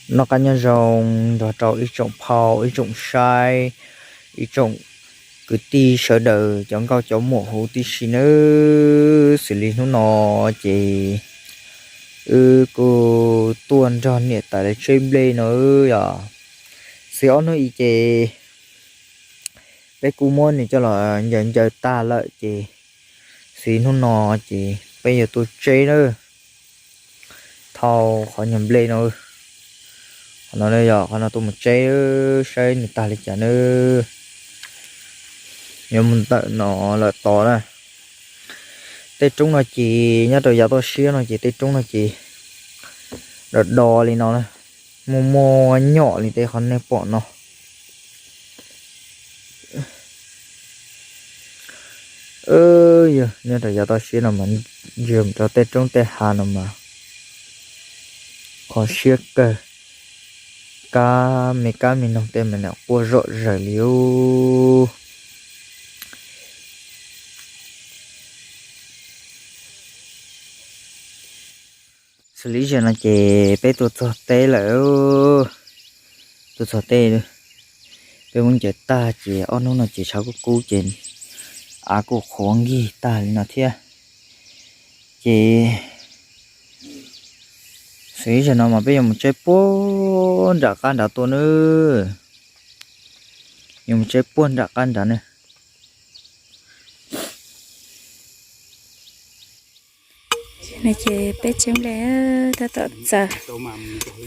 Noj qab nyob zoo nrog rau ib tsoom phauj, ib tsoom saib, ib tsoom kwv tij sawv daws cov nkauj cov muam huv tib si nawb. Xws li hnub no ces wb kuj tuaj nrog niam tais lawv tseb nplej no yom. Xws ob hnub i ces peb kuj muab nws coj los ncaws ncaws tag lawm ces xws hnub no ces peb yuav tuaj tseb na. Thauj qhov nyuag nplej no, qhov no yog qhov no tuaj mus tseb saib nws tag li cas na. Yuav mus ntawm no lawm tod na. Tej roob no ces nyob rau yav toj siab no ces tej roob no ces do do li no na, muaj muaj nyom li tej qhov nej pom no. Yog nyob rau yav toj siab no mas ntsia mus rau tej roob tej hav no mas kho siab kawg. Kab me kab me noog tej mas quaj zom zaws li ub. Xws li zaum no ces peb tuaj txog teb lawm. Tuaj txog teb, peb muab ncaws tag ces ob hnub no ces tshav kuj kub ces av kuj qhuav nkig tag li no thiab. Ces xws li zaum no mas peb yuav mus tseb puag nram qab nrad tuaj na. Yuav mus tseb puag nram qab nrad na. No ces peb tseb nplej tab tom txaws,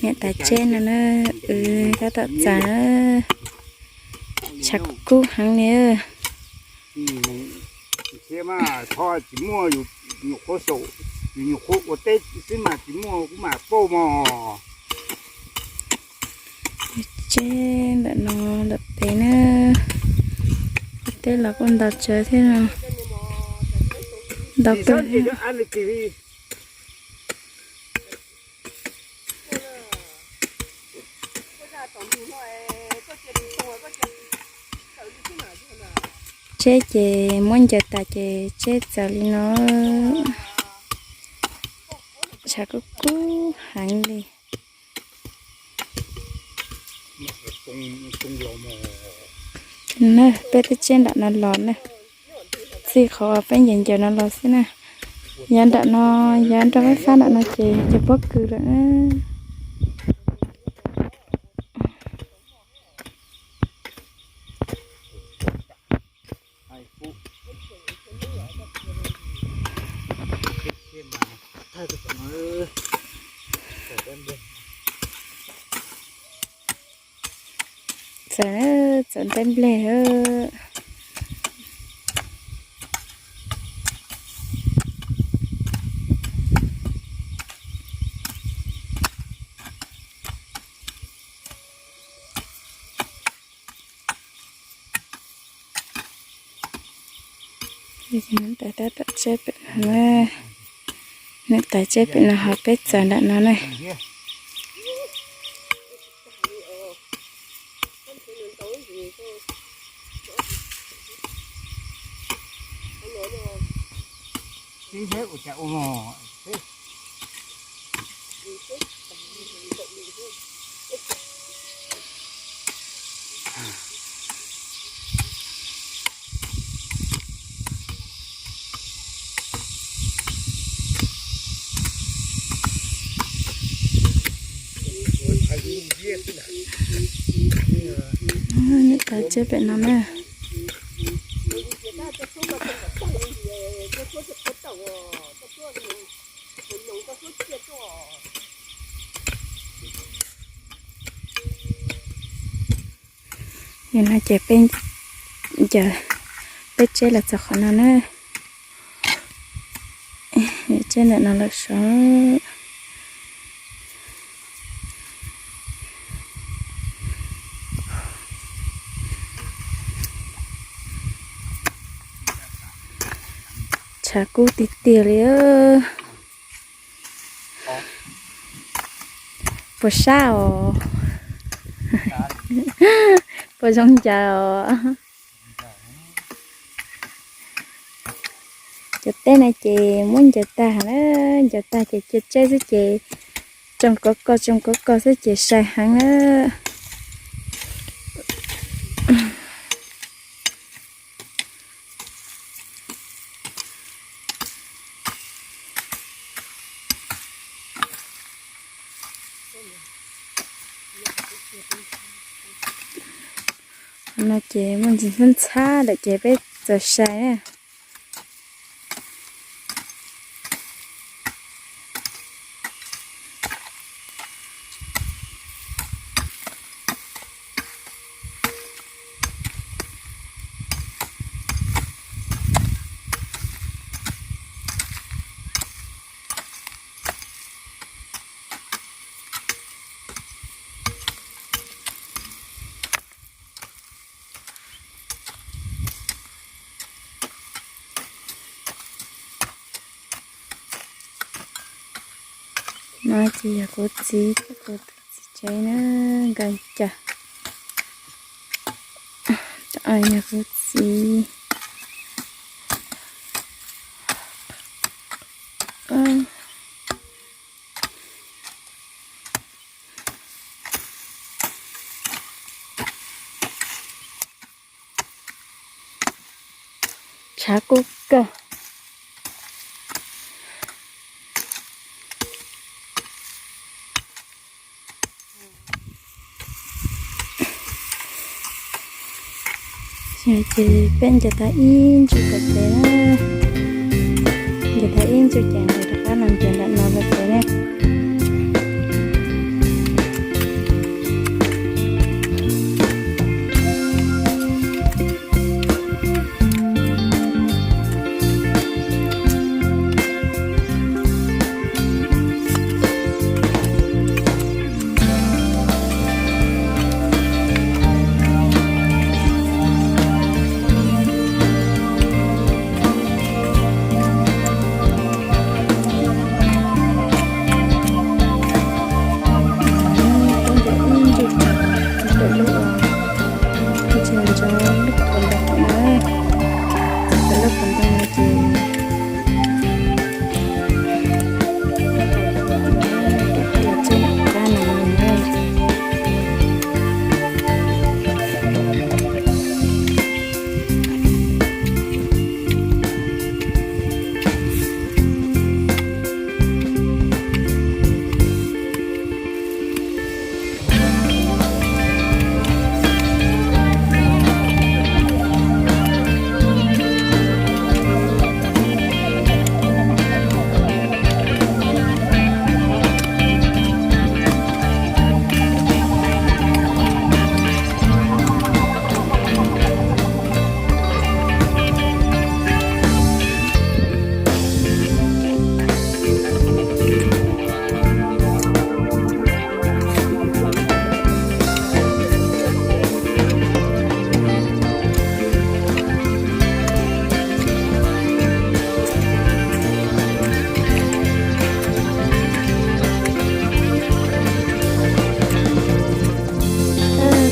niam tais tseb no na, tab tom txaws na, tshav kub kub heev li. Tseb ntawm no ntawm pem na, teb los kuj ntau tsawv thiab no, ntau kawg. Tseb ces muab ncaws tas ces tseb txaws li no, tshav kub kub heev li. Na peb twb tseb nram no los na, txij qhov peb ncaws ncaws no los xwb na. Yav nram no, yav nroj fab fab nram no ces cov pob kws lawm na. Txaws, txaws nteb nplej. Niam tais tab tom tseb pem no, niam tais tseb pem no ho peb txaws nram no na. Niam tais tseb pem no na. Yog no ces peb ncaws, peb tseb los txog qhov no na. Tseb ntawm no lawm sav. Tshav kub tiag tiag li. Puas sab os? Puas zoo ncaws os? Cov teb no ces muab ncaws tag na, ncaws tag ces cia tseb xwb ces tsoo kov koj tsoo kov koj xwb ces sai heev na. No ces muaj ntsis ntxhab ntxhab lawm ces peb txaws sai na. No ces yog kuv txiv thiab kuv tus txiv tsev na, nkawd cas yog kuv txiv. Tshav kub kawg. Ces peb ncaws tau ib ntsis pem pem na, ncaws tau ib ntsis ces nws rov qab los ncaws nram no pem pem na.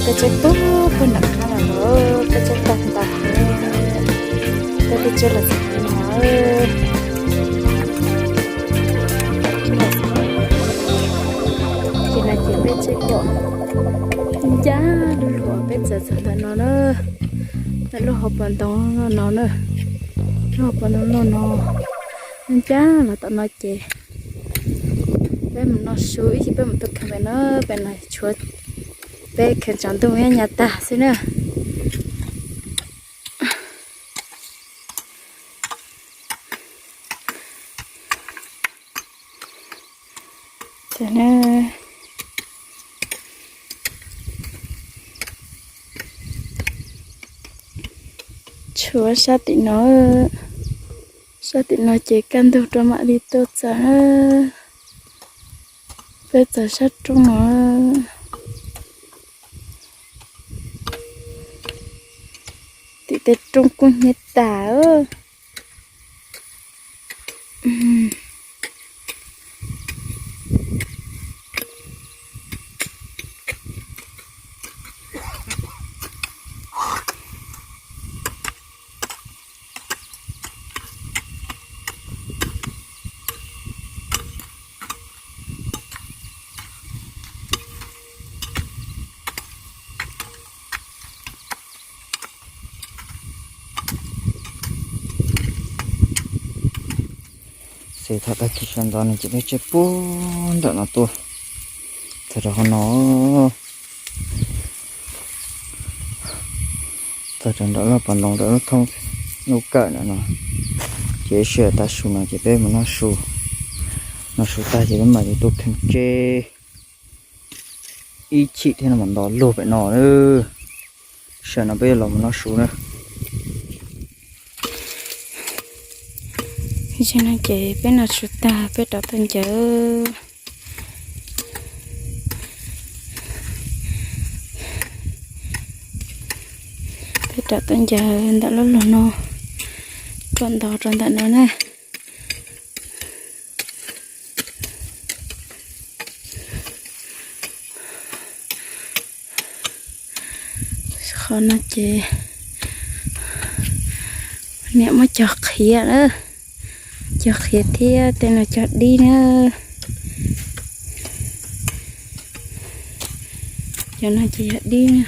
Peb tseb puag puag nram qab no los, peb tseb tag ntau, peb twb tseb los txog qhov no. Ces no ces peb tseb kom ncaj lub lub uas peb txaws txog ntawm no na, ntawm lub hauv paus ntoo no na, lub hauv paus ntoo no no, ncaj los tom no ces peb mus noj su ib chim peb mus tuaj kheev pem no, pem no tshuav peb kheev tsaus ntuj nyob nyab tag xwb na. Tshuav sab tim no, sab tim no ces kaj ntug rau mam li tuaj txog. Peb txog sab roob no, tim tej roob kub hnyiab tas. Ces thaum tag kis sawv ntxov no ces peb tseg puag nram no tuaj, txog rau qhov no, txog rau nram lub pas ntoo rau lub thoob lub kawm nram no. Ces sij hawm tav su no ces peb mus noj su, noj su tag ces peb mam li tuaj kheej tseb ib chim thiab no mam nto luag pem no. Sij hawm no peb yuav los mus noj su na. Zaum no ces peb noj su tag peb rov tuaj ncaws, peb rov tuaj ncaws ntawm lub lug no, tuaj nto rau ntawm no na. Qhov no ces niam muab cog qhiav na, cog qhiav thiab tej no cog dib na. Cov no ces yog dib na.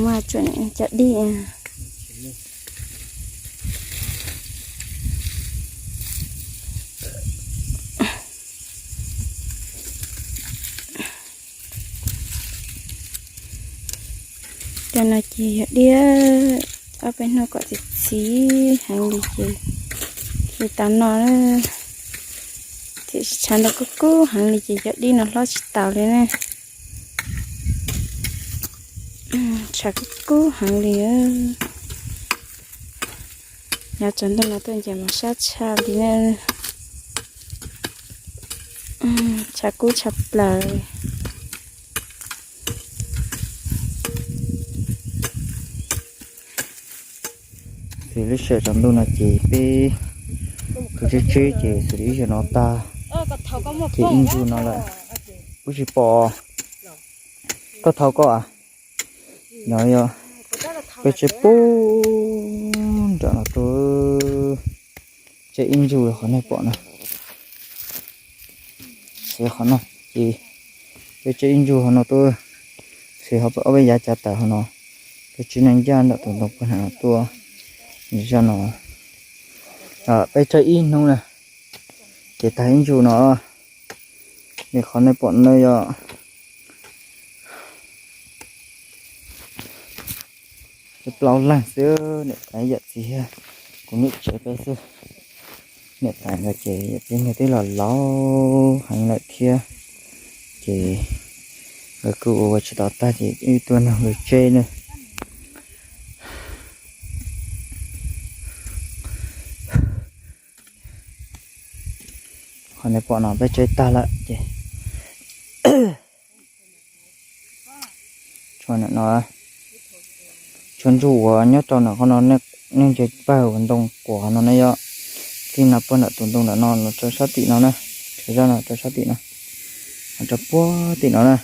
Mas tsuam cov dib. Cov no ces yog dib, ob peb hnub kom txiv txiv heev li ces, ces tau no, txiv tshav ntawd kub kub heev li ces cov dib no hlob tsis taus li na. Tshav kub kub heev li. Nyob tsaus ntuj no tuaj ncaws mas sab tshaj li na. Tshav kub tshaj plaws. Ces lub sij hawm tsaus ntuj no ces peb kuj tseb tseb ces xws li ib zaug no tag, ces ib ntsuj no lawm. Kuv tsis pom. Koj thau koj a. No yog peb tseb puag nram no tuaj, tseb ib ntsuj qhov nej pom no. Xws qhov no ces peb tseb ib ntsuj hauv no tuaj, xws ob peb yav cav tawm hauv no, peb tseb neej ncaj ntawm tus ntoo puag nram no tuaj. Zaj no peb tseb ib hnub na, ces tag ib ntsuj no. Li qhov nej pom no yog plaub leeg xwb, niam tais yawm txiv, kuv niam tsev peb xwb. Niam tais nkawd ces yawm txiv nkawd twb los laus heev lawm thiab, ces nkawd kuj ua tsis tau tag ces wb tuaj nrog nkawd tseb na. Qhov nej pom no peb tseb tag lawm ces tshuav ntsuj uas nyob rau ntawm qhov no, nej ntsia pawg ntoo quas no ne yog, txij no puag nram tus ntoo ntawm no los rau sab tim no na, tshuav zaj no rau sab tim no, rau puag tim no na.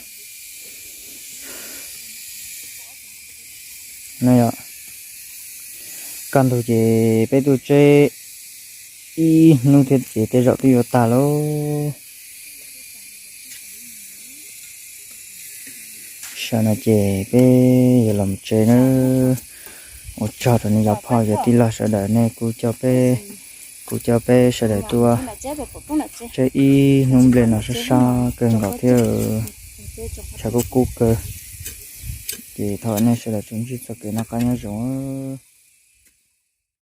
No yog kaj ntug ces peb tuaj tseb ib hnub thiab ces tej zaum twb yuav tag lauj. Sawv no ces peb yuav los tsev nawb. Ua tsaug rau nej cov phooj ywg tij laug sawv daws nej kuj coj peb, kuj coj peb sawv daws tuaj tseb ib hnub nplej no sab sab kawg nkaus thiab, tshav kub kub kawg. Ces thov nej sawv daws tsuas ntsib txoj kev noj qab nyob zoo.